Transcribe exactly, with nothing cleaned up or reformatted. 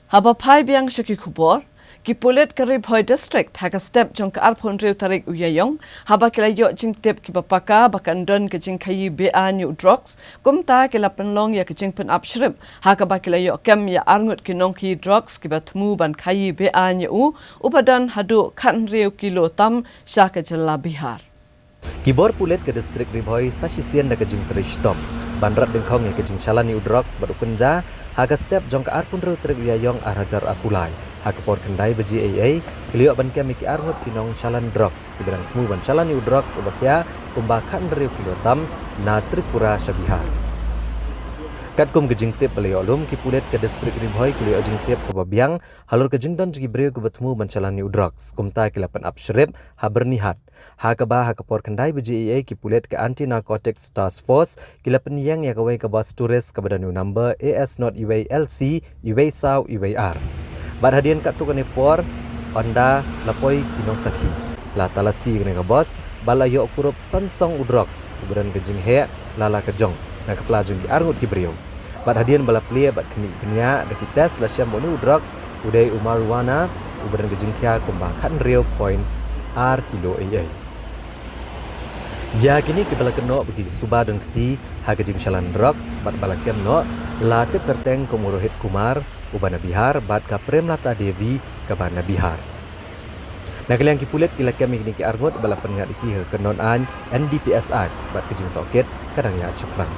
Haba phai biang sha ki khubor, ki pulit ka Ri Bhoi District ha ka step jong ka arphew hynriew tarik u Ïaïong, haba ki la ïoh jingtip kiba paka ba kan don ka jingkhaïi beaiñ ïa u drugs, kumta ki la pynlong ïa ka jingpynap shrip ha kaba ki la ïoh kem ïa arngut ki nongkhaïi drugs kiba thmu ban khaïi beaiñ ïa u, uba don haduh khathynriew kilo tam sha ka jylla Bihar. Ki bor pulit ka distrik Ri Bhoi sa shisien da ka jingtrei shitom ban rat dyngkhong ïa ka jingshalan ïa u drugs bad u kynja ha ka step jong ka arphew hynriew tarik u Ïaïong ar hajar arphew lai. Ha ka por khyndai baje eiei ki la ïoh ban kem ïa ki arngut ki nongshalan drugs kiba dang thmu ban shalan ïa u drugs uba khia kumba khathynriew kilo tam na Tripura sha Bihar. Katkum ka jingtip ba la ïoh lum, ki pulit ka distrik Ri Bhoi ki la ïoh jingtip kaba biang halor ka jingdon jong ki briew kiba thmu ban shalan ïa u drugs, kumta ki la pynap shrip ha Byrnihat. Ha kaba ha ka por khyndai baje eiei ki pulit ka Anti Narcotics Task Force ki la pynïeng ïa kawei ka bus tourist kaba don u number A S not iwei L C iwei saw iwei ar. Bad hadien katto katne por, ynda la poi ki nongsakhi, la talasi ïa kane ka bus bad la ïoh kurup san song u drugs uba don ka jingheh la la ka jong na ka pla jong ki arngut ki briew. Bad hadien ba la plie bad khmih bniah da ki test, la shem ba une u drugs u dei u marijuana uba don ka jingkhia kumba khathynriew point ar kilo eiei. Ïa kine kiba la kynnoh ba ki suba don kti ha ka jingshalan drugs bad ba la kem noh, la tip kyrteng kum u Rohit Kumar uba na Bihar bad ka Premlata Devi kaba na Bihar. Na ka liang ki pulit ki la kem ïa kine ki arngut bad la pynngat ïa ki ha ka kyndon aiñ N D P S Act bad ka jingtohkit ka dang ïaid shaphrang.